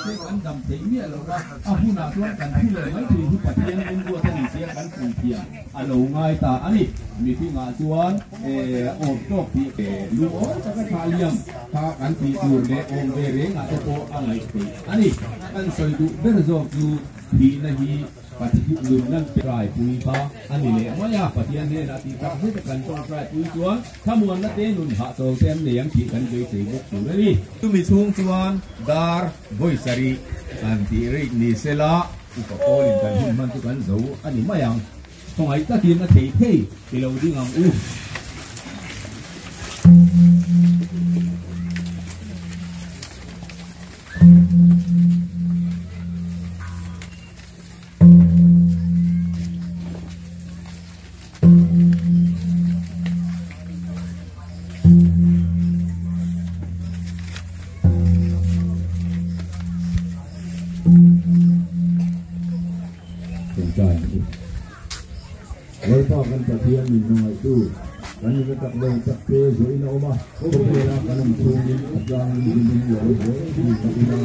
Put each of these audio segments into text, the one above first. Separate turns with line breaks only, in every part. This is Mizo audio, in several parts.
Mahse kan dam theih miah lo va, a hunah chuan kan thi leh mai thei hi Pathian rinruat a ni sia kan pui thiam a lo ngai ta a ni. Mihringah chuan awm tawk tih lungawi taka thlah liam kha kan tih tur leh awm ve rengah te pawh a ngaih theih a ni. Kan sawi duh ber zawk chu thihna hi Pathian nun nan trai pui kha a ni leh mai a. Pathian hnenah tih tak zet a kan tawngtai pui chuan thlamuanna te nun hahchawl te an nei ang tih kan beisei bawk tur a ni. Chumi chhung chuan dar vawi sarih kan tih rih ni sela upa pawlin kan hun hman chu kan zo a ni mai ang. Khawngaih takin a thei thei i lo ding ang u. Lalpa kan Pathian min hmangaihtu, kan nuna tak lo tak te zawhin a awm a, khawvela kan awm chhungin a tlangin hlimin lo zel thin tak ila,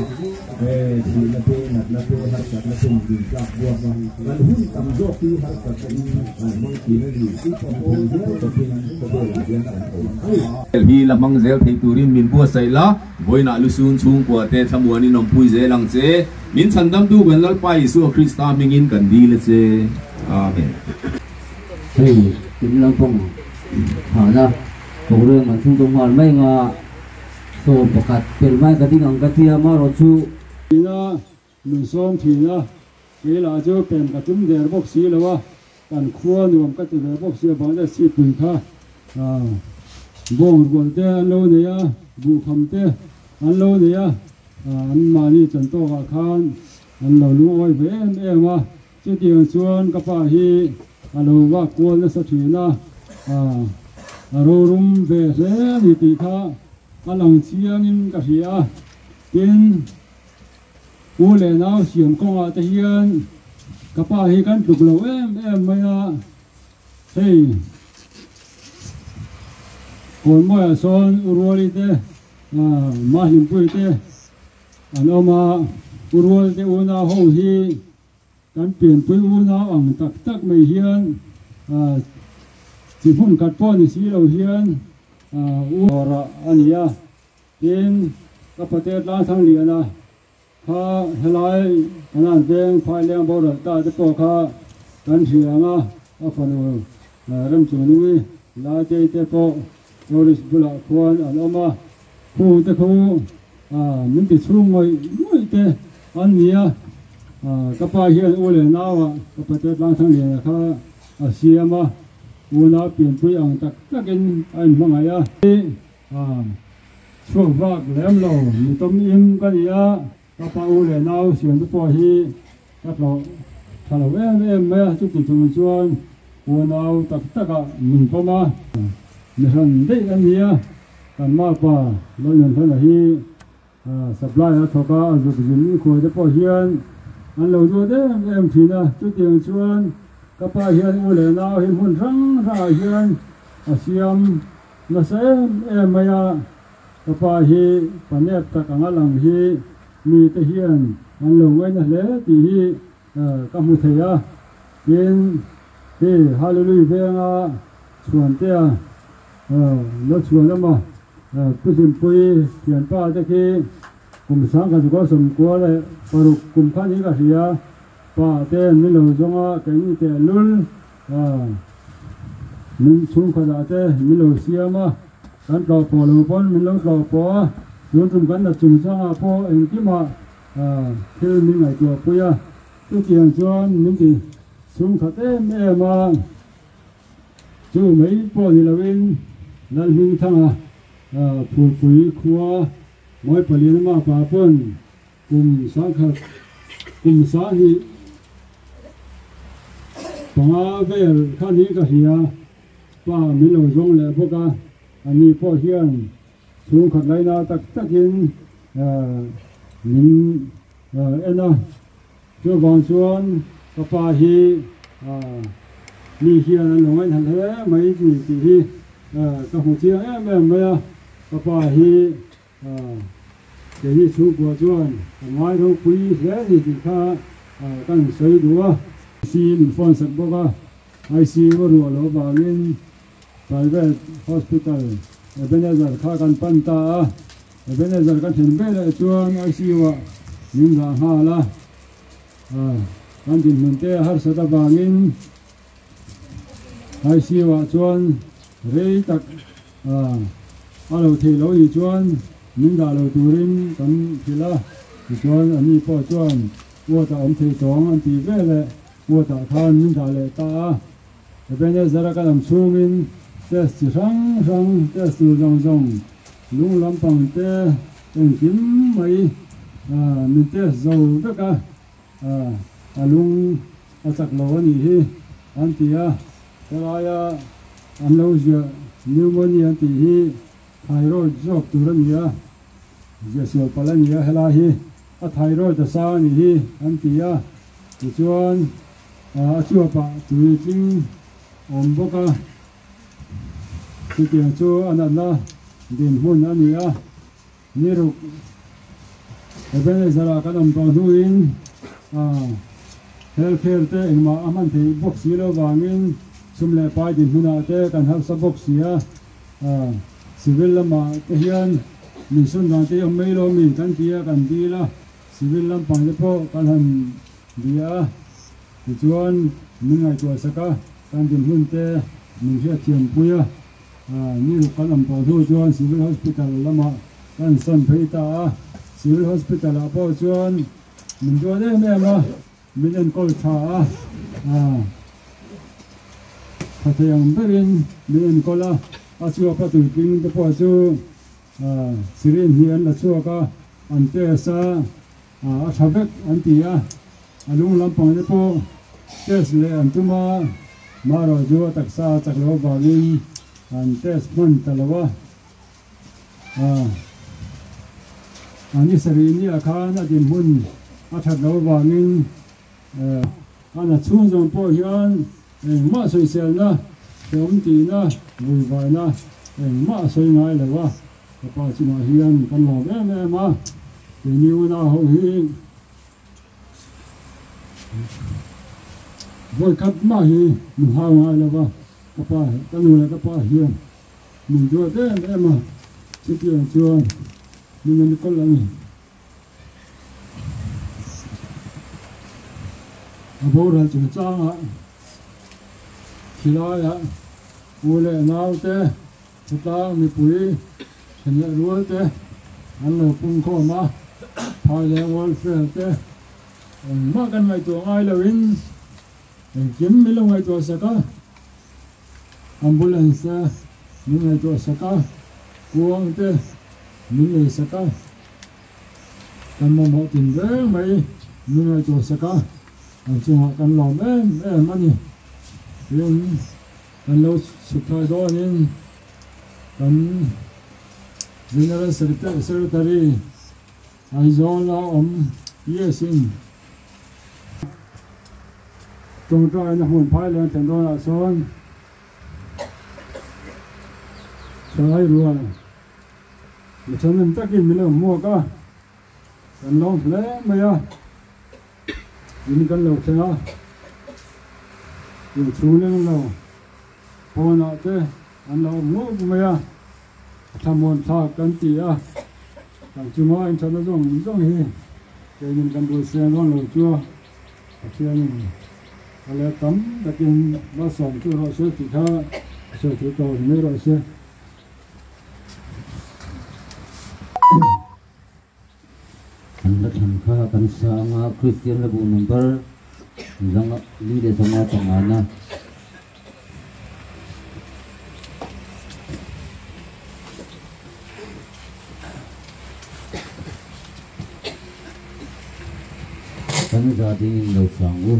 he thihna te, natna te, harsatna te min din tlak buak a, kan hun tam zawk hi harsatna in kan hmang thin a ni, upa pawl hial tawpin khawvelah hian kan awm a ni. Hi la hmang zel thei turin min buatsaih la, vawiinah lusun chhungkua te thlamuanin awmpui zel ang che. Min chhandamtu kan Lalpa Isua Krista hmingin kan dil a che. Amen.
Hei in lampang hana program an chhung tawh nghal mai anga sawm pakhat pel mai ka ding ang ka tia amaherawh chu.
Ina min sawm thin a, kei lah chu pen ka tum der bawk si lo a, kan khua nuam ka ti ve bawk si a, Bangladesh sipui kha bawng rual te an lo nei a, buhkham te an lo nei a, an mahni chan tawkah khan an lo lungawi ve em em a, chutiang chuan ka pa hi a lo vak kual nasa thin a, a rorum ve hle a ni tih kha a lang chiangin ka hria a, tin. U leh nau siam kawngah te hian ka pa hi kan tluk lo em em mai a, hei Kawnmawiah sawn U Ruali te Mahlimpui te an awm a, U Ruali te unau ho hi kan pianpui unau ang tak tak mai hian chi hmun khat pawh ni si lo hian U Rah a ni a. Tin, ka pate Tlangsang Liana kha helai kan an veng Phaileng boral ta te pawh kha kan hria ang a, a fanu Remchunui Laitei te pawh tourist bulah khuan an awm a, khu te khu min ti chhung ngawih ngawih te an ni a, ka pa hian u leh nauah ka pate Tlangsang Liana kha a siam a, unau pianpui ang tak takin a inhmangaih a. A chhuak vak lem lo, mi tawm im ka ni a, ka pa u leh nau siam te pawh hi ka hlawh tha lo em em mai a, chuti chung chuan unau tak tak ah min pawm a, mi hran daih a ni a, kan mapa Lalnunhlana hi supply a thawk a, a zuk zin i khuai te pawh hian an lo duat em em thin a, chutiang chuan ka pa hian u leh nau hi hmun hrang hrangah hian a siam Nasa em em mai a, ka pa hi panep tak anga lang hi mite hian an lo ngaina hle tih hi ka hmu thei a. Tin, hei Hallelui venga chhuantea lo chhuan awm a, Pu Hlimpui thianpa te khi kum 1996 kum khan hi ka hria, pa te min lo zawng a, keini tehlul Min chhungkhatah te min lo siam a, kan tlawh pawh lo pawn min lo tlawh pawh a, tun tum kan la chungchangah pawh engkimah thil min ngaihtuah pui a, chutiang chuan min ti chhungkhat em em a, chu mai pawh ni loin Lalhmingthanga Phulpui khua Mawipalian mapa pawn Kum sangkhat, kum sahnih panga vel kha ni ka hria, pa min lo zawng leh bawk a, a ni pawh hian chhungkhat laina tak takin min en a, chuvang chuan ka pa hi mi hian an lo ngaihna hle mai ni tih hi ka hmu chiang em em mai a, ka pa hi. Keini chhungkua chuan kan ngai ropui hle a ni tih kha kan sawi duh a. IC min phone sak bawk a, ICU a ruah loh avangin private hospital Ebenezer kha kan pan ta a. Ebenezer kan thlen veleh chuan ICU ah min dah nghal a, kan dinhmun te a harsat avangin ICU ah chuan rei tak a lo theih loh nih chuan min dah lo turin kan hrilh a, tichuan ani pawh chuan ward ah awm thei tawng an tih veleh ward ah khan min dah leh ta a. Ebenezer a kan awm chhungin test chi hrang hrang test tur zawng zawng lung lampang te engkim mai min test zo vek a, a lung a chak lo a nih hi an ti a, helaia an lo ziah pneumonia an tih hi thyroid zawk tur a ni a, ziah sual palh a ni a, helai hi a thyroid a sang a nih hi an ti a, tichuan a chuapah tui tling awm bawk a, chutiang chu a natna dinhmun a ni a. Ni ruk Ebenezer ah kan awm tawh hnuin health care te engmah a hman theih bawk si lo vangin sum leh pai dinhmunah te kan harsa bawk si a, civil lamah te hian min sun dan te hi awm mai lo mi kan ti a kan dil a, civil lampang te pawh kan han bia a, tichuan min ngaihtuah sak a, kan dinhmun te min hriatthiampui a. Ni ruk kan awm tawh hnu chuan Civil Hospital lamah kan sawn phei ta a, Civil Hospital ah pawh chuan min duat em em a, min enkawl tha a, tha thei ang berin min enkawl a, a chhuak a tuitling te pawh chu syringe hi an la chhuak a, an test a, a tha vek an ti a, a lung lampang te pawh test leh an tum a, marawh chu a taksa a chak loh avangin an test hman ta lo a, a ni sarih nia khan a dinhmun a that loh avangin a na chhung zawng pawh hian engmah sawiselna, hrehawm tihna, vuivaina engmah a sawi ngai lo a. Ka pa chungah hian kan lawm em em a, keini unau ho hi vawikhat mah hi min hau ngai lo va, ka pa ka nu leh ka pa hian min duat em em a, chutiang chuan min enkawl a ni. A boral chungchangah thilaiah u leh naute Khawtlang mipui thenleh rual te an lo pung khawm a, phai leh welfare te engmah kan ngaihtuah ngai loin engkim min lo ngaihtuah sak a, ambulance te min ngaihtuah sak a, kuang te min lei sak a, kan mamawh tin reng mai min ngaihtuah sak a, an chungah kan lawm em em a ni. Tin. Kan lo chhuk thlai dawnin kan General Secretary Aizawl a awm PS in tawngtaina hmun phai leng thlen dawnah sawn thalai rual mi thahnem takin min lo hmuak a, kan lawm hle mai a. In kan lo thleng a, inchhung leng lo pawnah te an lo awm ngawt mai a, a thlamuan thlak kan ti a, kan chunga inthatna zawng zawng hi keinin kan bul siam dawn lo chu a, Pathianin a let tam takin malsawm chu rawh se tih kha a sawi theih tawh ni mai rawh se.
An la thlan kha kan sa anga Kristian la bu number zanga li leh zanga pangana. Kan za dingin lo sang u.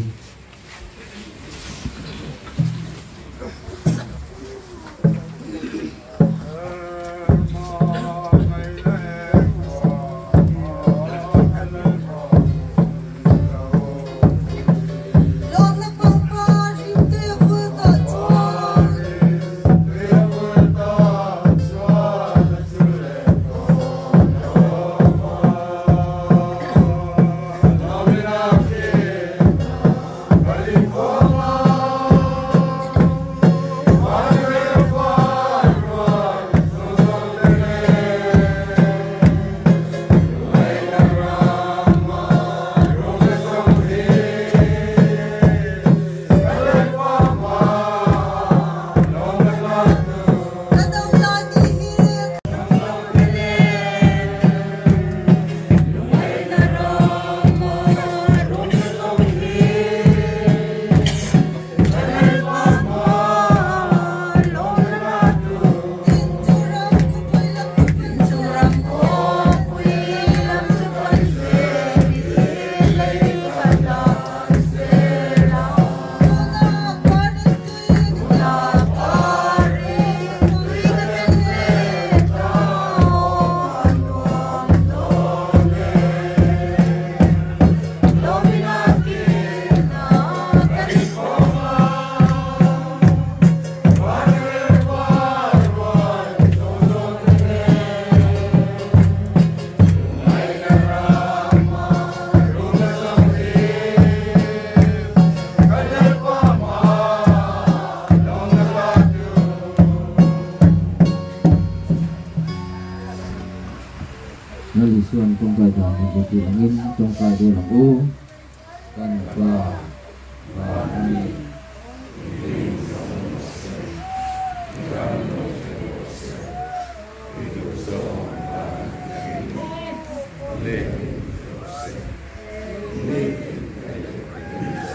angin tawngtai dawn ang u. Kan Pa, Van a mi.
Engtin zawng rawh se, i ram lo thleng rawh se, i duhzawng van atangin leng rawh se, nitin ka ei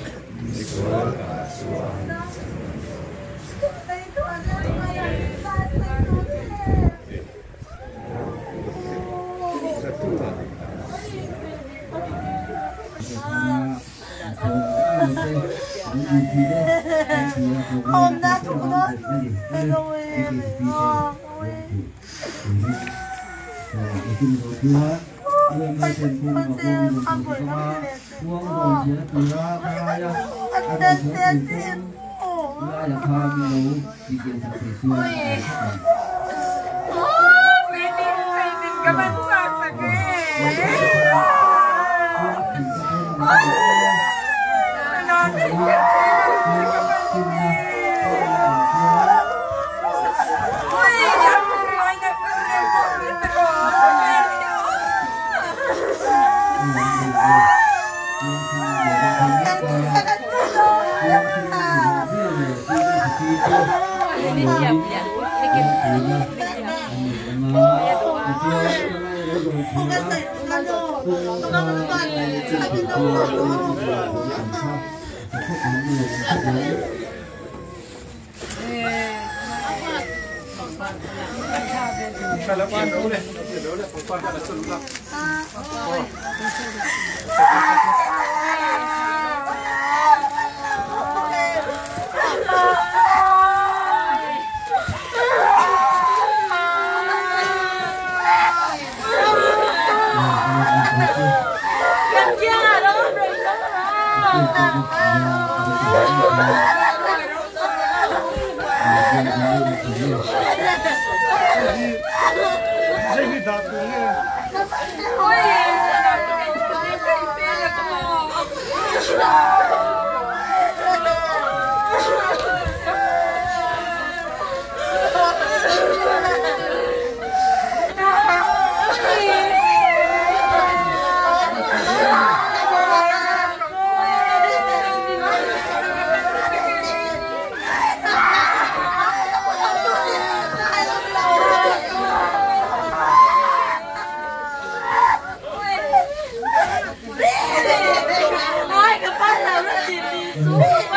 kan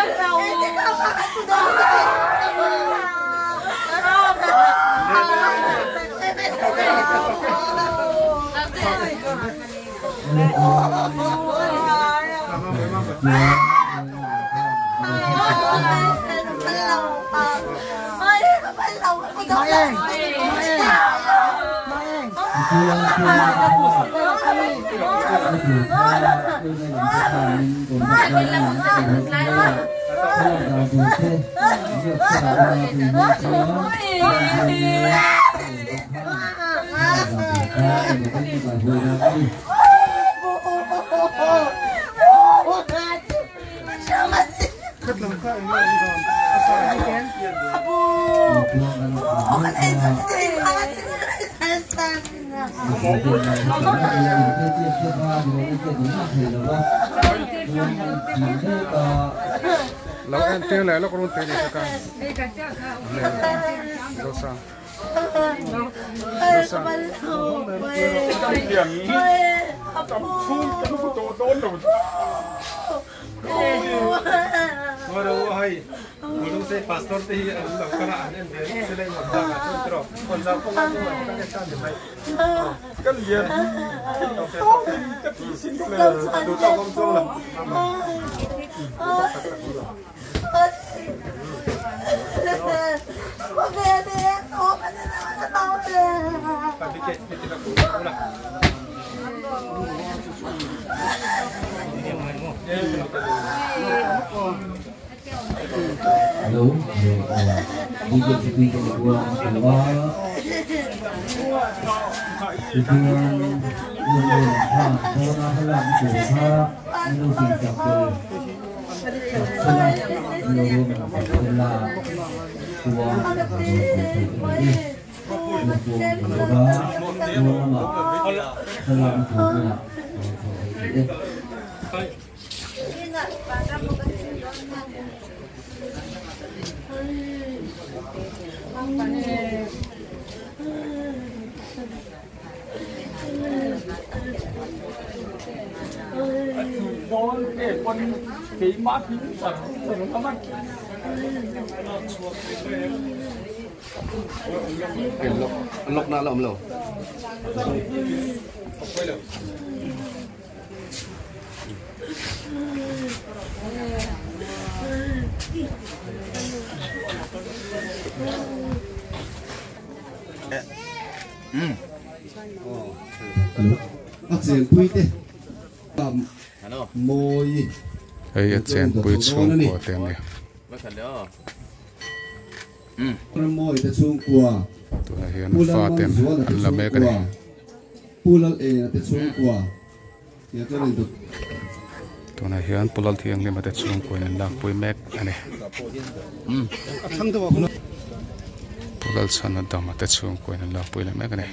zawng pe ang che, kan chungah kan sualtute ngaidawmin nang pawhin kan thil tihsual ngaidawm che. Sual tur thenna min hruai lo che, misual ah chuan chan lo che.
Hello, Lunglen khan dawna thlalakna tur kha min lo siamsak tel sak sela, min lo ruahman sak sela kuang a rawn sawi thei a ni e. Lungpuam ni lova pawn lama thlalakna tur hmunah a rawn chho thei a ni e.
A chenpui te mawi
Hei a chenpui chhungkua te a ni.
Rammawi te chhungkua
Tunah hian
Pu
fa ten
Lalmanzuala te
an la mek a ni.
chhungkua Pu Lalena te chhungkua
Tunah hian Pu Lalthianghlima te chhungkuain an lakpui mek a ni. Pu Lalchhana Dama te chhungkuain an lakpui leh mek a ni.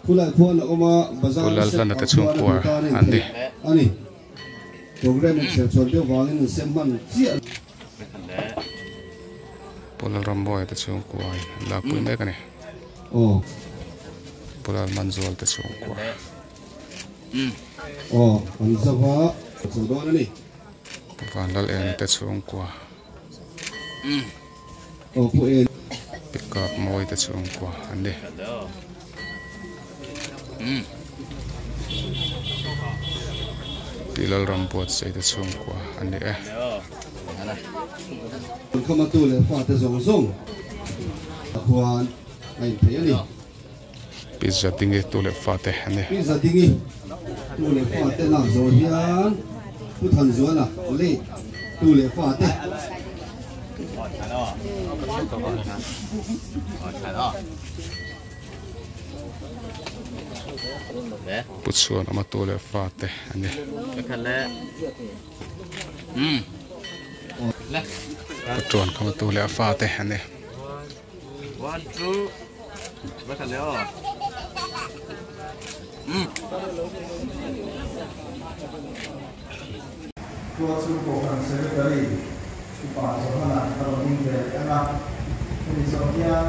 Pu Lalhlana te chhungkua an ni. Pu Lalrambuaia te chhungkua in an lakpui mek a ni. Pu Lalmanzual te chhungkua. Pu Vanlalena te chhungkua. Pickup mawi te chhungkua an ni. Pi Lalrambuatsaih te chhungkua an ni e.
Khama tu leh fate zawng zawng khuan a inthei a ni.
Pi Zadingi tu leh fate an ni.
Pi Zadingi tu leh fate lak zawh hian Pu Thanzuala late tu leh fate.
Pu Chhuanawma tu leh fate an ni. Pu Tuankhama tu leh a fate an ni.
Khua chu Kohhran Secretary Upa Johana a rawn ding ve leh ang a, hemi zawh hian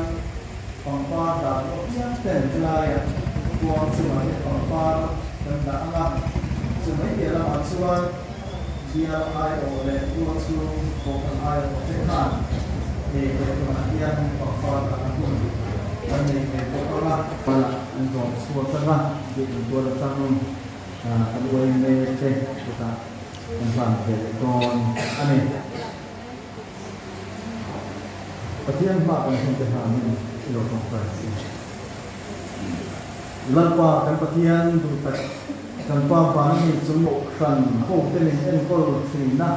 pangpar dah duh apiang ten helaiah kuang chungah hian pangpar kan dah ang a, chu mai piah lamah chuan Bial aiawh leh khua chu Kohhran aiawh te khan hei he hmunah hian pangpar dahna hun kan nei ve bawk ang a. Palah an zawm chhuak ang a, biakinn tual atang kan uai mek te chutah kan hlan ve leh dawn a ni. Pathian hma kan hun te hlanin i lo tawngtai ang u. Lalpa kan Pathian duh tak kan Pa van mi chung kohhran hote min enkawl thin a,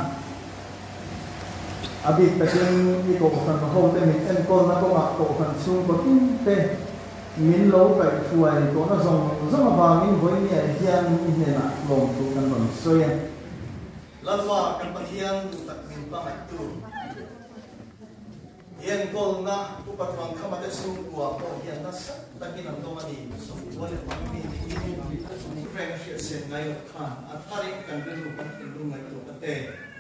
a bik takin i kohhran hote min enkawlna kawngah kohhran chhungkaw tin te Min lo kaihhruai tawhna zawng zawng avangin vawinia hian i hnenah lawmthu kan rawn sawi e.
Lalpa kan Pathian duh tak min hmangaihtu enkawlna Upa Thuankhama te chhungkua pawh hian nasa takin an dawng a ni. Sawmkua leh pahnih niin reng a hriatsen ngai loh khan a tharin kan rilru kan thinlung ngaihtuah te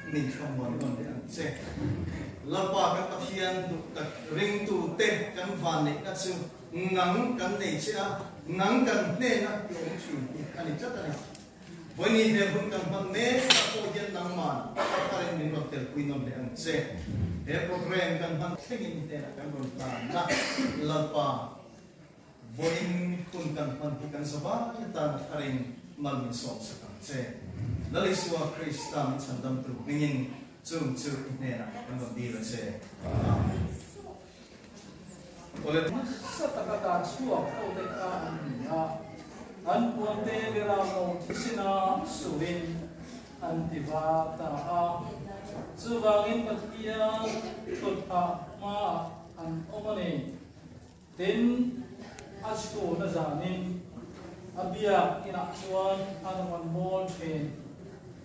min thlamuan nawn leh ang che. Lalpa kan Pathian duh tak ringtute kan vanneihna chu nang kan nei che a, nang kan hnena i awm thin hi a ni tlat a ni. Vawiin he hun kan hman mek ah pawh hian nangman a tharin min rawn telpui nawn leh ang che. He program kan hman thlengin i hnenah kan rawn hlan a, Lalpa vawiin hun kan hman hi kan zavai atan a tharin mal min sawmsak ang che. Lal Isua Krista min chhandamtu hmingin Chung chu i hnenah kan rawn dil a che. Amen. Awle.
Nasa taka tan chhuak ho te kha an ni a, an puante berah lo thisena suin an ti va ta a. Chuvangin Pathian thutphah hmaah an awm a ni. Tin, a chhun a zanin a biak inah chuan a rawn an bawl thin.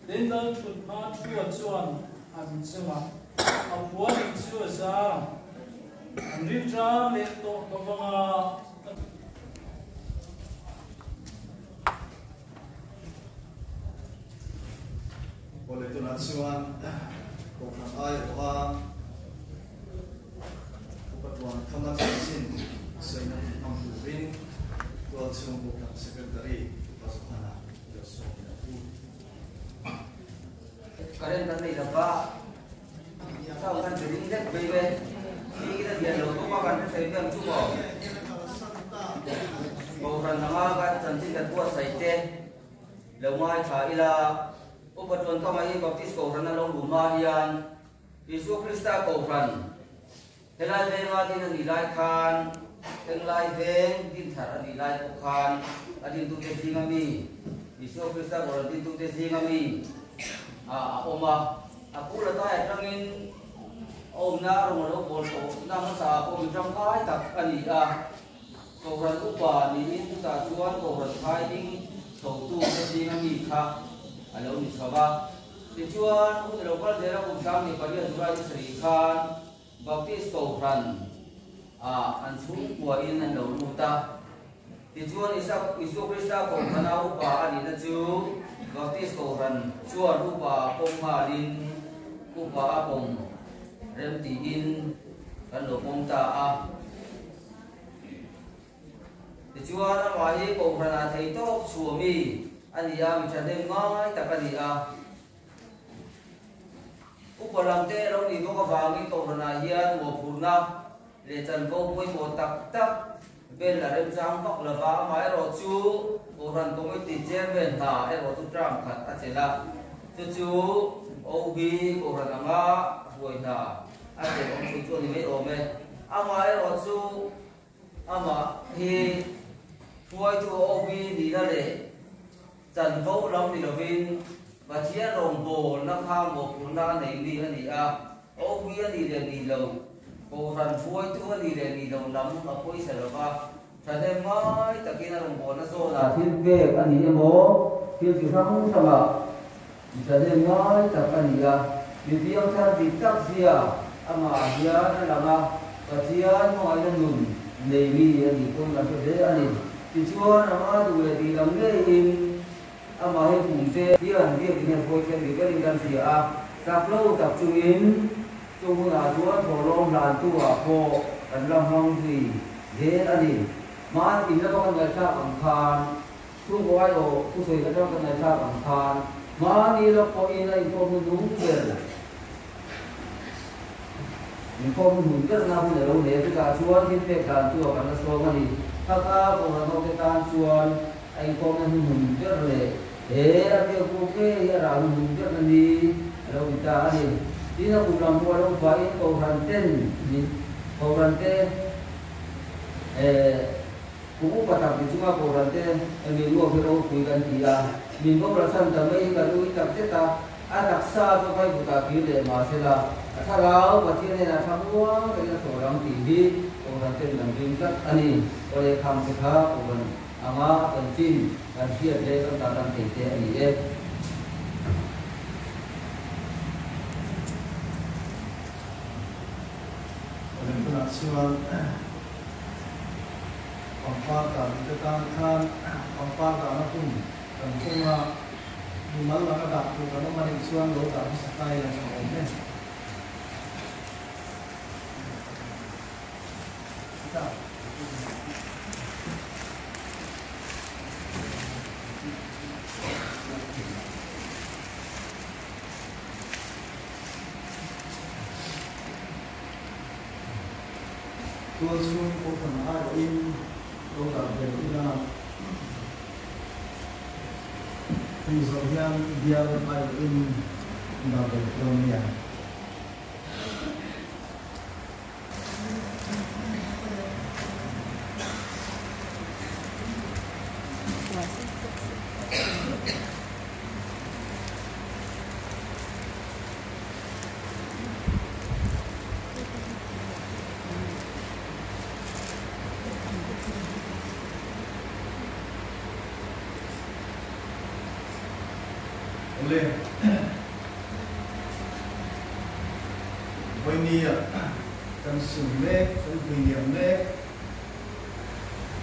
Tin, lal thut hma thua chuan an chungah a puanin chu a zar ang. An rilṭam leh tawh lo vang a.
Awle tunah chuan Kohhran aiawha Upa Tuan Khama chanchin sawina hun hmang turin Tualchhung Kohhran Secretary Upa Zohana lo sawm leh a u.
Current kan nei lova, chau kan ti ring lek mai ve. Ni in a lian lo bawk a, kan hre thei vel chu maw? Kohhran anga kan chanchin kan buatsaih te lo ngaithla ila, Upa Tuan Kama hi Baptist Kohhran a lo luh hma hian Isua Krista Kohhran helai venga din a nih lai khan, englai veng din thar a nih lai pawh khan a dintute zinga mi, Isua Krista Kohhran dintute zinga mi a awm a. A pu la tai atangin a awmna a rawn lo bawl tawh na hmasa ah pawh mi tangkai tak a ni a. Kohhran upa niin chutah chuan Kohhran phai ding chhotu te zinga mi kha a lo ni chho va. Tichuan, hun ilo kal zela kum 18 July ni sarih khan Baptist Kohhran ah an chhungkua in an lo lut a. Tichuan, Isua Krista Kohhrana upa a nihna chu Baptist Kohhran chuan upa a pawm nghalin upa a pawm rem tiin kan lo pawm ta a. Tichuan, amah hi Kohhranah thei tawk chhuah mi a ni a, mi thahnem ngai tak a ni a. Upa lamte lo nih bawk avangin Kohhranah hian mawhphurhna leh chanvo pawimawh tak tak bel a remchang vak lo va, amaherawh chu Kohhran Committee Chairman hna erawh chu term khat a chelh a, chu chu OB Kohhran anga hruai hna a chelh awm chhun chu a ni mai awm e. Amaherawh chu Amah hi hruaitu OB nihna leh chanvo lam ni lovin Pathian rawngbawlna kha mawhphurhna a nei mi a ni a, OB a nih leh nih lo, Kohhran hruaitu a nih leh nih lo lam a pawisa lo va, thahnem ngai takin a rawngbawlna zawnah thil pek a ni emaw, thil chi hrang hrangah mi thahnem ngai tak a ni a, mi piangthar dik tak zia amah hian a lang a, Pathian hmangaihna nun nei mi a nih pawn kan hre hle a ni. Tichuan, ama duh leh tih lam ngeiin amah hi kum te hian biak in hian khawi thleng dik berin kan hria a, chak lo tak chungin chung hunah chuan thawhlawm hlantu ah pawh kan la hmang zui zel a ni. Mahni in lama kan ngaihthlak ang khan Chhungkaw aiawh thusawi atang kan ngaihthlak ang khan mahni lawk pawhin a inkhawm hnuhnung ber inkhawm hnuhnung berna hun a lo nei a, chutah chuan thil pek dan chu a kan la sawm a ni. Thaka Kohhran hote tan chuan a inkhawmna hnuhnung ber leh he a biakbu ngei hi a rah hnuhnung berna ni a lo ni ta a ni. Tin, a kum lam pawh a lo vahin Kohhran ten min Kohhran te eh. Kum upa tak ti chunga Kohhran te mi ruak hi ropui kan ti a, min boral chhan ta mai hi kan ui tak zet a, a taksa chu vai vutah kir leh mah se la, a thlarau Pathian hnenah tha muang takin a thawh ram tih hi Kohhran ten kan ring tlat a ni. Awle kham te kha Kohhran anga a chanchin kan hriat leh kan tarlan thei te a ni e.
Awle tunah chuan. Pangpar dan te tan khan pangpar dahna hun kan pung a, mimal laka dah tur kan awm a nih chuan lo dah hmasa ta ila tha awm e. Tual chhung kohhran aiawhin lo dah ve ila hemi zawh hian bial aiawhin dah ve dawn nia. Awle, Vawinia kan sun mek, kan vui liam mek,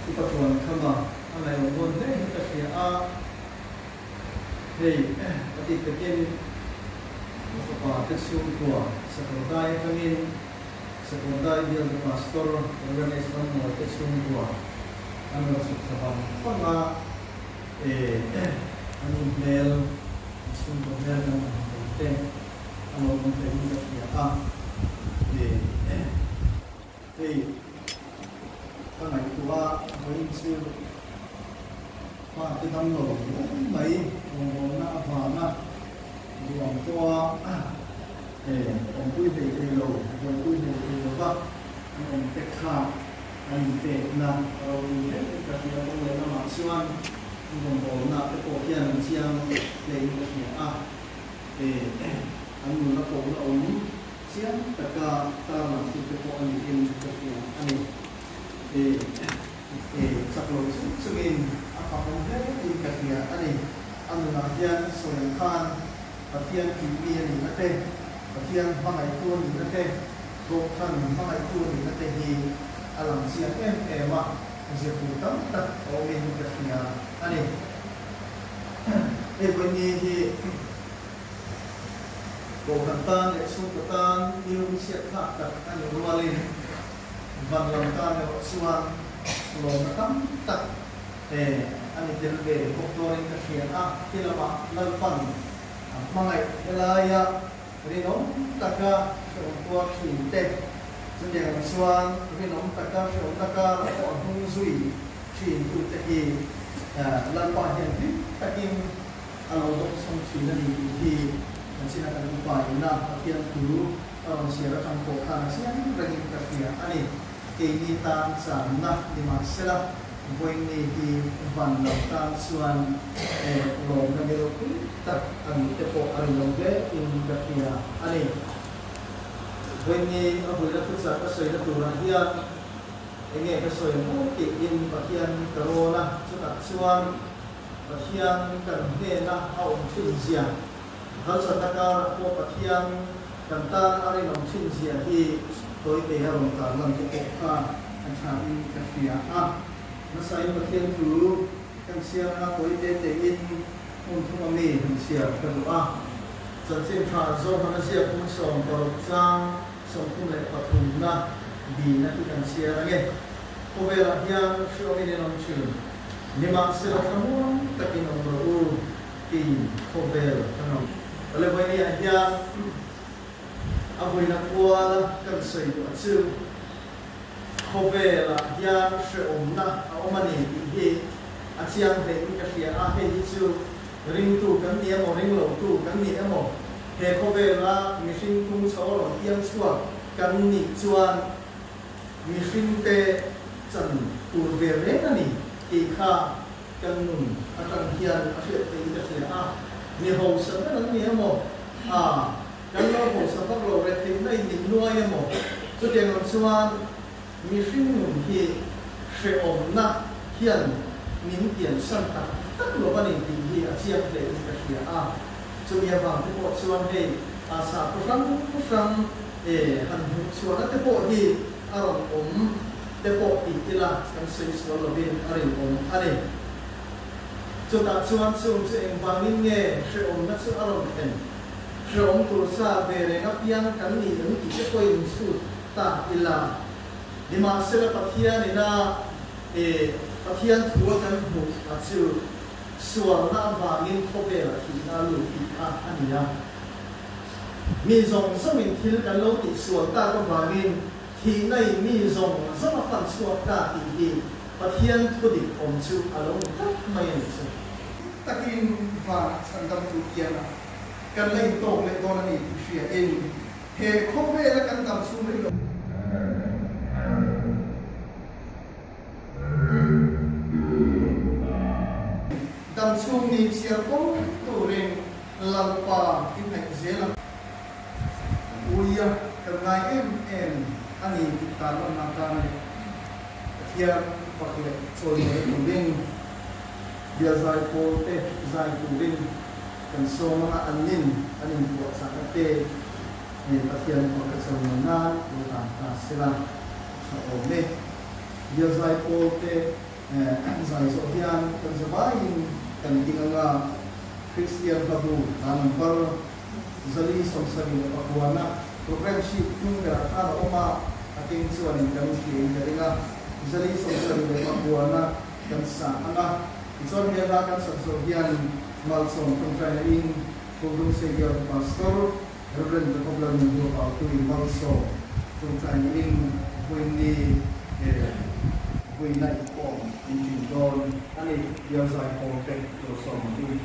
Upa Thuankhama a ngaihawm dawn hle hi ka hria a, hei a tih takin a fapa te chhungkua Sakawrdai atangin Sakawrdai bialtu Pastor Rev. S. Rammawi te chhungkua an rawn chhuk thla vang vang a, an inhmel, an chhungkaw hmel kan han hmu thei te a lo awm theihin ka hria a, hei ka ngaihtuah a vawiin chu pa te damlo mai mai rawngbawlna avanga duang tawha awmpui hlei thei lo, buaipui hlei thei lova an awm te kha an inpekna a ropui hle in ka hria. Kawng leh lamah chuan an rawngbawlna te pawh hian an chiang hlein ka hria a, an nuna pawhna awm chiang taka tarlang thil te pawh a niin ka hria a ni. Chak lo chung chungin a fakawm hle in ka hria a ni. A nunah hian sawi ang khan Pathian tihmi a nihna te, Pathian hmangaihtu a nihna te, Dawhkan hmangaihtu a nihna te hi a lang chiang em em a, zir tur tam tak a awmin ka hria a ni. Hei vawiin hi Dawhkan tan leh chhungkaw tan nirum chhiat thlak tak a ni rualin van lam tan erawh chuan lawmna tam tak a ni tel ve bawk dawnin ka hria a, khi lamah Lalpan a hmangaih helaia rinawm taka hrehawm tuar thin te, chutiang ang chuan rinawm taka hrehawmna karah pawh a hnung zui thin tute hi Lalpa hian hlim takin a lo dawngsawng thin a ni tih hi kan china kan upa ina Pathian thu a rawn chhiar atang pawh khan a chiang rengin ka hria a ni. Keini tan channa ni mahsela vawiini hi van lo tan chuan lawmna ni ropui tak a nih te pawh a ri lo hle in ka hria a ni. Vawiini a vuina thuchah ka sawina turah hian enge ka sawi ang aw tiin Pathian ka rawn a, chutah chuan Pathian kan hnena a awm thin zia, harsatna karah pawh Pathian kan tan a rinawm thin zia hi tawite a rawn tarlan te pawh kha a tha in ka hria a. Hmasain Pathian thu kan chhiar anga tawite tein hmun thum ami han chhiar ka duh a. Chanchin tha Zohana ziak hmun 16 chang 33 na dina hi kan chhiar ange. Khawvelah hian hriawmin in awm thin. Nimahsela thlamuang takin awm rawh u tiin khawvel kan awm. Levainia hian a vuina kuala kan sawi duh a chu khawvelah hian hrehawmna a awm a ni tih hi a chiang hlein ka hria a, hei hi chu ringtu kan ni emaw ringlotu kan ni emaw he khawvela mihring tung chho a rawn piang chhuak kan nih chuan mihringte chan tur ve reng a ni tih kha kan nun atang hian a hriat theihin ka hria a, mi hausa ber an ni emaw, a kan lo hausa vak lo retheihna in min nuai emaw, chutiang ang chuan mihring nun hi hrehawmna hian min kiansan tak tak lo a ni tih hi a chiang hle in ka hria a, chumi avang te pawh chuan hei a sakhaw hrang hrang e han hmuh chhuahna te pawh hi a rawn awm te pawh tih ila kan sawi sual lovin a rinawm a ni. Chutah chuan chung chu engvangin nge hrehawmna chu a rawn thlen? Hrehawm tur sa ve reng apiang kan nih em tih te pawhin chhut ta ila. Nimahsela Pathian ina e Pathian thu a kan hmuh a chu sualna avangin khawvela thihna a lut tih kha a ni a. Mi zawng zawngin thil kan lo tih sual tak avangin thihna in mi zawng zawng a fan chhuak ta tih hi Pathian thu dik awm chu a lo ni tlat mai a ni chu. Takin vanah chhandamtu kiangah kan la intawk leh dawn a ni tih hria in he khawvela kan dam chhung rih lo. Dam chhung ni chhiar fo turin Lalpa i hnaih zel ang. Uia kan ngai em em a ni tih tarlanna atan leh Pathian fak leh chawimawi turin, bial zai pawl te zai turin.
Kan sawm anga an nin an inpuahchahna te Pathian faka chawimawi nan lo dan ta sela tha awm e. Bial zai pawl te zai zawh hian kan zavaiin kan ding anga Kristian hlabu hla number 479na programme sheet hnung berah khan a awm a, a keng chuanin kan hriain ka ring a, 479na kan sa anga tichuan he hla kan sak zawh hian Malsawm tawngtaina in Pulrung Xavier Pastor Rev. Jacob Lalnunhua Pautuin Malsawm tawngtaina in vawiinni vawiina inkhawm min ṭin dawn a ni. Bial zaipawl te lo sawm ang u.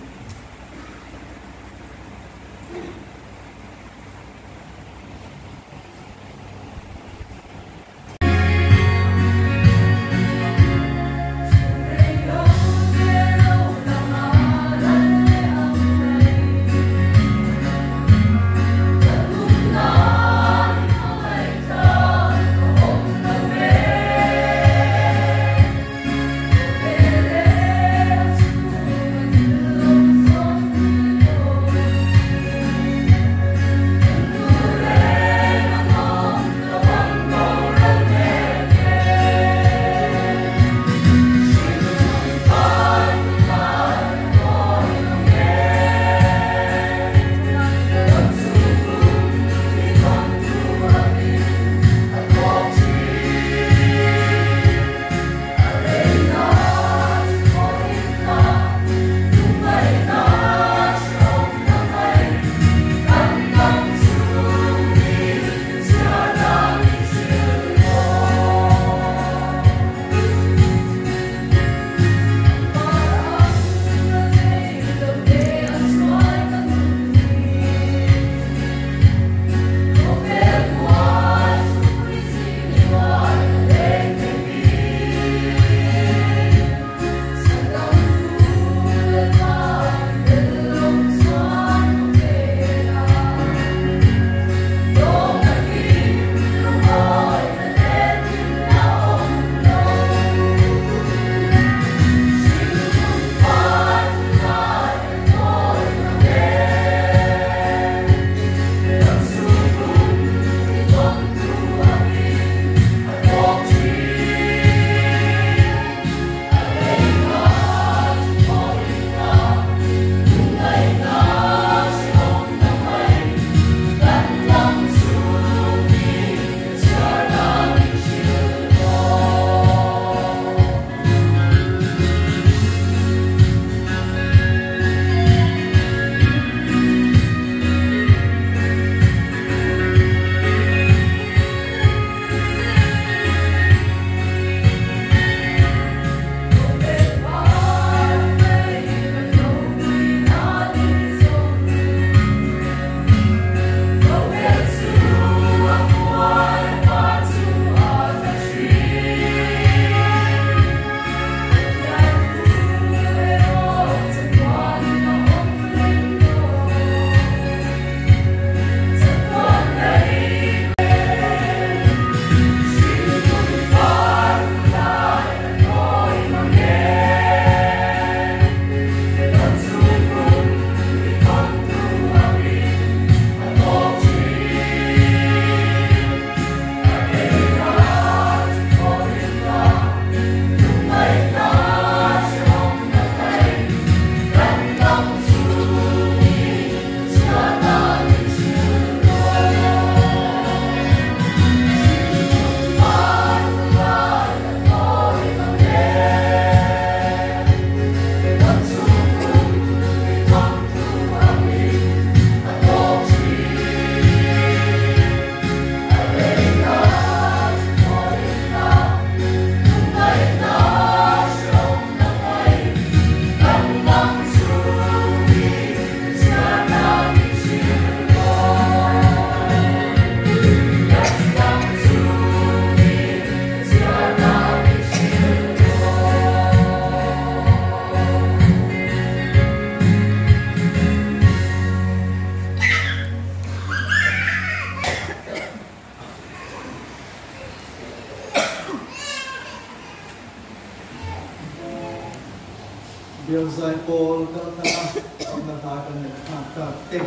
Bial Zaipawl kaltlanga fakna hla kan ngaihthlak tak te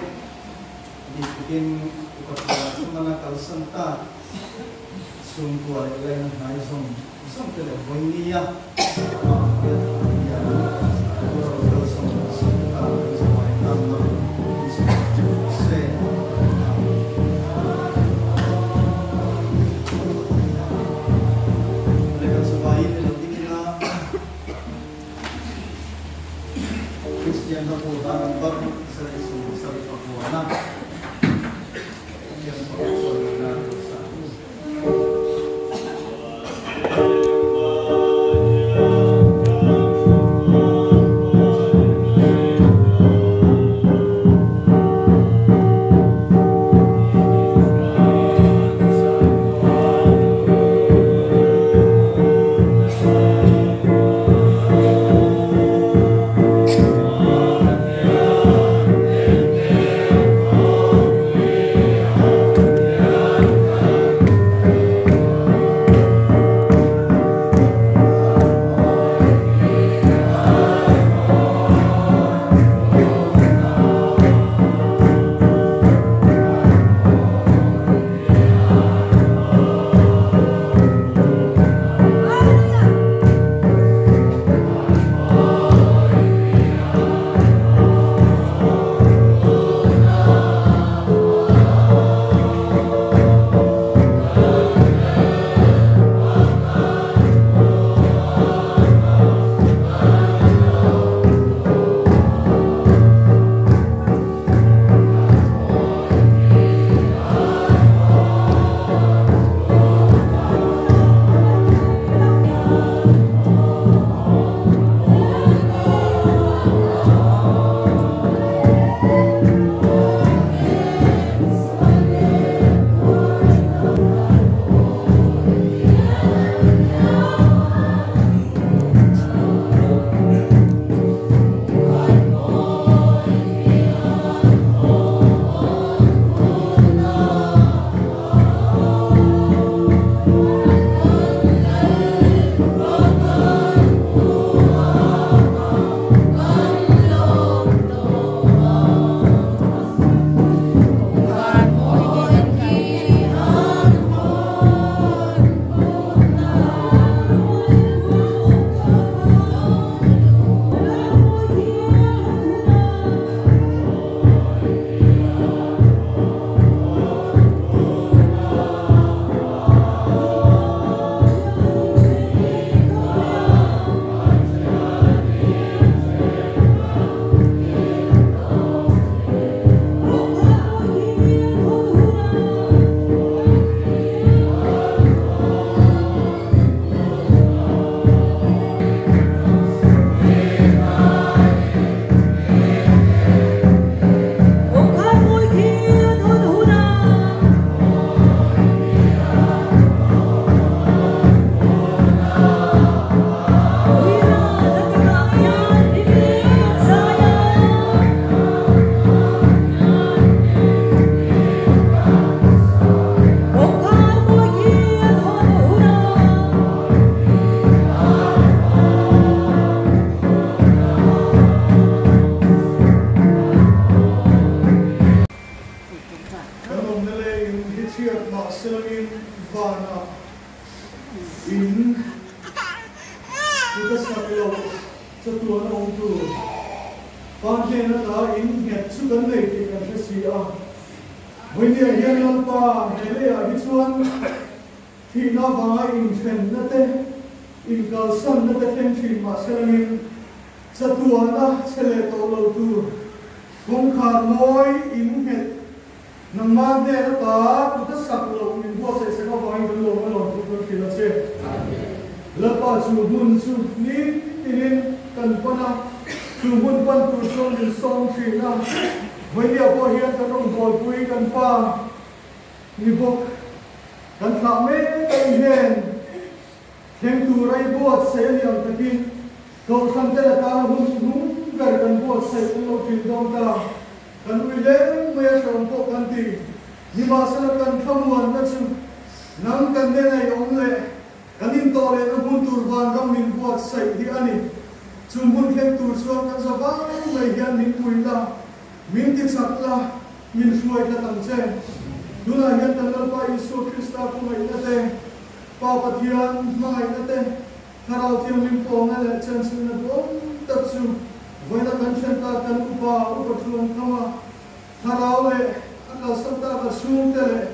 bik takin Upa Thla chhungana kalsan tak chhungkua leh laina hnai zawng zawng te leh vawinia amah bial thlah hian rual kal zawng zawng te tan kan zawhai tan lo inchhawm teuh rawh se. Leh kan zawhaiin i lo ding ila. Kristian ho pawh dan an barh 79 Pathian fak chawi nan lo sa ang u.
Kan awmna leh in hi chhiat mah selangin vanah in kut a sak loh chatuan a awm tur. Pa hnen ata in nghet chu kan nei tih kan hre si a. Vawinia hian Lalpa he leiah hi chuan thihna avanga inthenna te, inkalsanna te thleng thin mah selangin chatuana che leh tawh lo tur Kawngkhar mawi in nghet nangmah hnen ata kut a sak loh min buatsaih sak avangin kan lawm a lawm thu kan hrilh a che. Lalpa chu hmun chu nitinin kan pan a, chu hmun pan tur chuan min sawm thin a, vawinia pawh hian kan rawngbawlpui kan pa ni bawk kan thlah mek a inhnen. Thleng tur a i buatsaih a ni ang takin Kohhran te lakah hun hnung ber kan buatsaih kan lo ṭin dawn ta. Kan ui leng mai a hreawm pawh kan ti. Nimahsela kan thlamuanna chu nang kan nen a i awm leh kan intawh lehna hmun tur vanram min buatsaih hi a ni. Chu hmun thleng tur chuan kan za vang mai hian min pui la, min ti chak la, min hruai tlat ang che. Tunah hian kan Lalpa Isua Krista khawngaihna te, Pa Pathian hmangaihna te, Thlarau Thianghlim pawlna leh chanchilhna duhawm tak chu vawiina kan then ta kan upa upa thuan kham a, Thlarau leh a kalsan tak a chhungte leh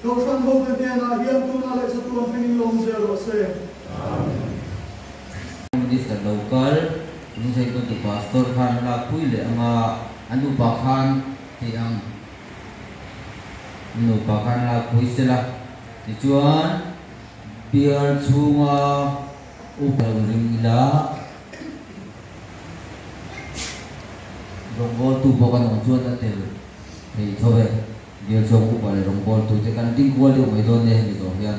Kohhran hote hnenah hian tunah leh chatuan thlengin lawm zel rawh se.
Amen. Minister local Lungtheitu Pastor khan a lakpui leh anga an upa khan tih ang an nupa khan a lakpui sela tichuan bial chhunga upa lo ring ila rawngbawltu pawh kan awm chuan a tel thei tho e. Bial chhung upa leh rawngbawltute kan ding kual deuh mai dawn nia hemi zawh hian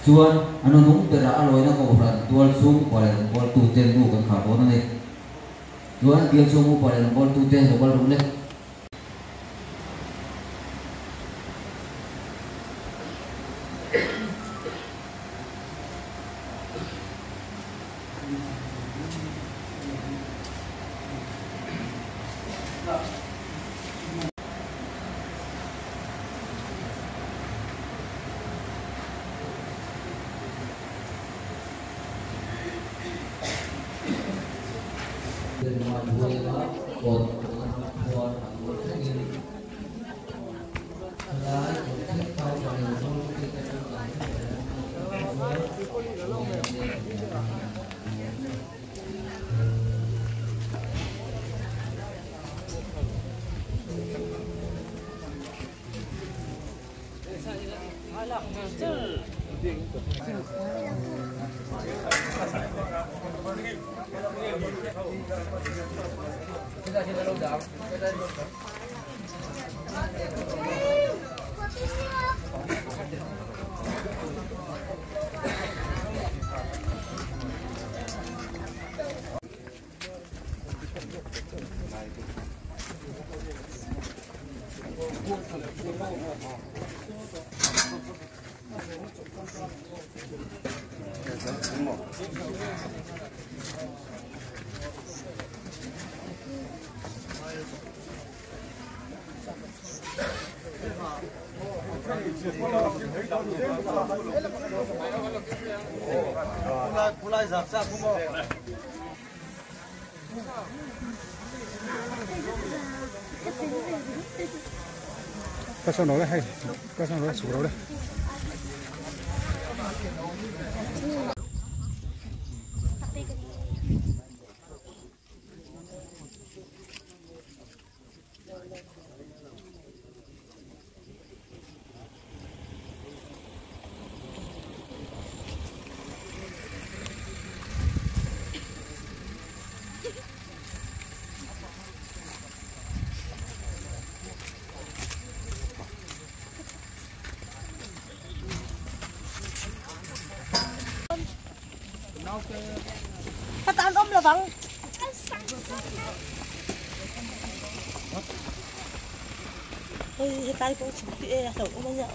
chuan a nunung berah a lawina kohhran tual chhung upa leh rawngbawltute nu kan khar dawn a ni. Chuan bial chhung upa leh rawngbawltute lo kal rum le.
加上落咧，係加上落咧，熟落咧。
Pataan om lavang. Ôi, tay cũng sụp tịa, đầu cũng bao giờ.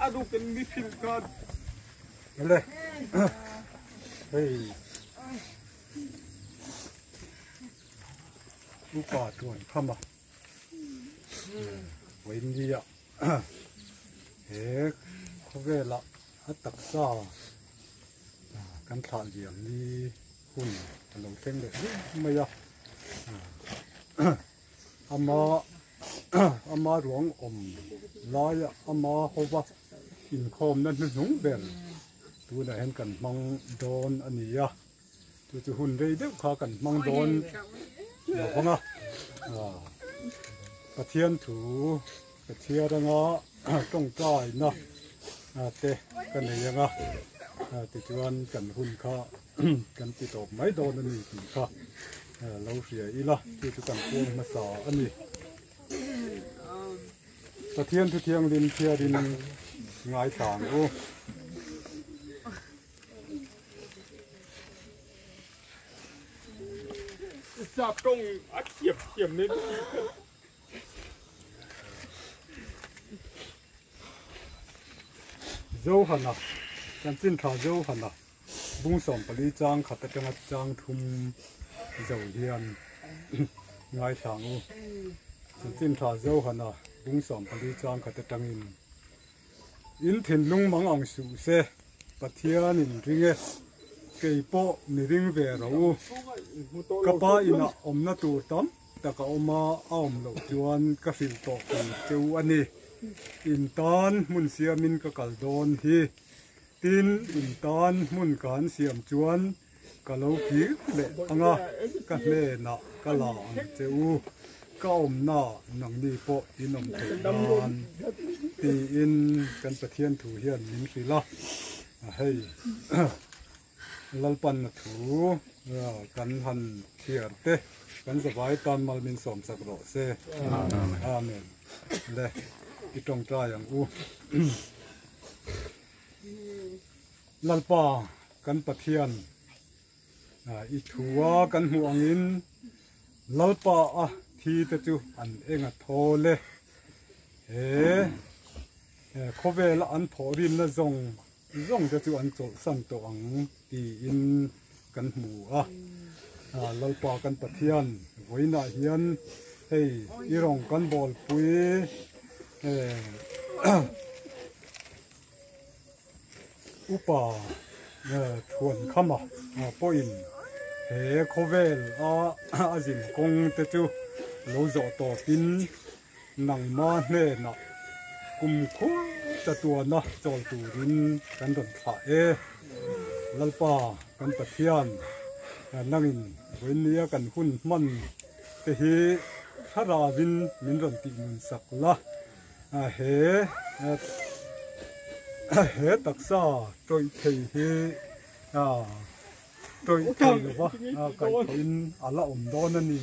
A rukin mi hrilh khan.
Le hei upa tuan kham a vawinia he khawvela a taksa kan thlah liam ni hun a lo thleng leh reng mai a ama ama ruang awm laia ama hova inkhawmna hnuhnung ber tunah hian kan hmang dawn a ni a chu chu hun rei deuh kha kan hmang dawn lo vang a Pathian thu ka chhiar anga tawngtaina te ka nei anga tichuan kan hun kha kan ti tawp mai dawn a ni tih kha lo hria ila chu chu kan puang hmasa a ni. Pathian thu thianghlim chhiarin ngaithla ang u.
Sap tawng a thiam thiam nen
Johana, chanchin tha Johana, bung 14 chang khat atanga chang thum zo hian ngaithla ang u. Chanchin tha Johana, bung 14 chang khat atangin In thinlung mang ang suh se, Pathian in ring e, kei pawh mi ring ve rawh u. Ka pa inah awmna tur tam tak a awm a, a awm loh chuan ka hrilh tawh tur che u a ni. In tan hmun siamin ka kal dawn hi. Tin, in tan hmun ka han siam chuan Ka lo kir leh ang a, ka hnenah ka la ang che u, ka awmna nangni pawh in awm theih nan tiin kan Pathian thu hian min hrilh a, hei Lalpanna thu kan han chhiar te kan zavai tan mal min sawm sak rawh se. Amen. Le i tawngtai ang u. Lalpa kan Pathian i thua kan hmuh angin Lalpa a thi te chu an eng a thawl e. He khawvela an thawhrimna zawng zawng te chu an chawlhsan tawh ang tiin kan hmu a. Lalpa kan Pathian vawiinah hian hei i rawng kan bawlpui Upa Thuankhama pawhin he khawvel a a zin kawng te chu lo zawh tawpin nangma hnenah kum khur chatuana chawl turin kan rawn thlah e. Lalpa kan Pathian nangin vawinia kan hun hman te hi thlaravin min rawn tih nun sak la. He he taksa tawih thei hi tawih thei lova kaihthawhin a la awm dawn a ni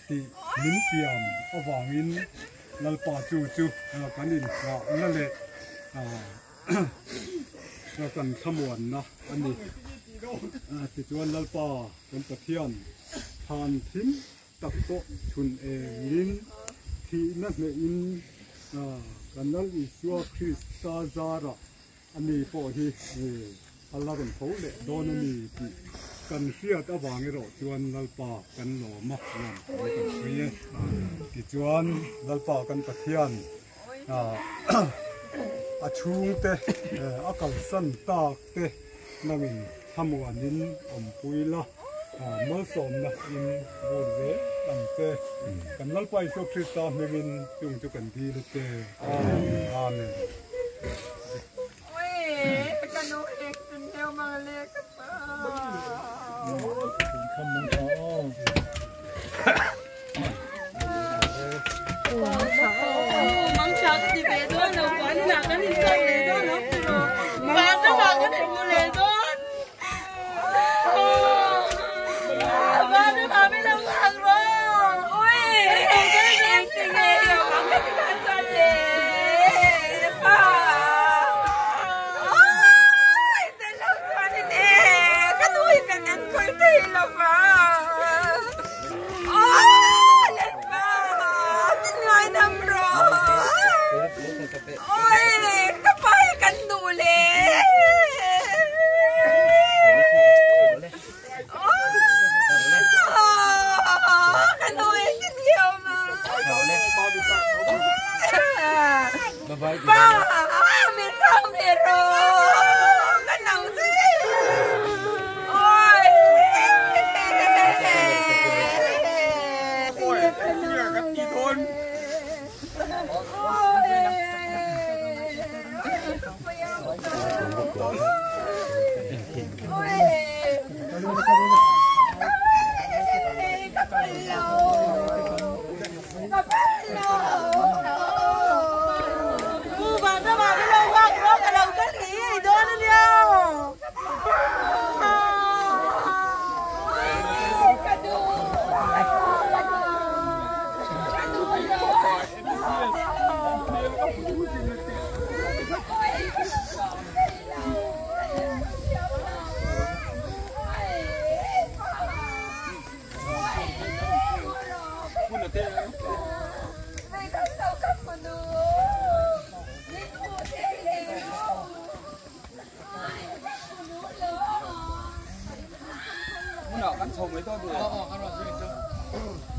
tih min tiam avangin Lalpa chu chu kan inhahna leh kan thlamuanna a ni. Tichuan Lalpa kan Pathian thlan thim tak pawh chhun engin thihna hnehin kan Lal Isua Krista zarah a ni pawh hi a la rawn tho leh dawn a ni tih kan hriat avang erawh chuan Lalpa kan lawm a, lawm thu kan sawi e. Tichuan Lalpa kan Pathian a chhungte a kalsan tak te nangin thlamuanin awmpui la, malsawmna in vur zel ang che. Kan Lalpa Isua Krista hmingin chung chu kan dil a che. Amen.
An chho mai dawn ni. Aw aw an rawn zui chu.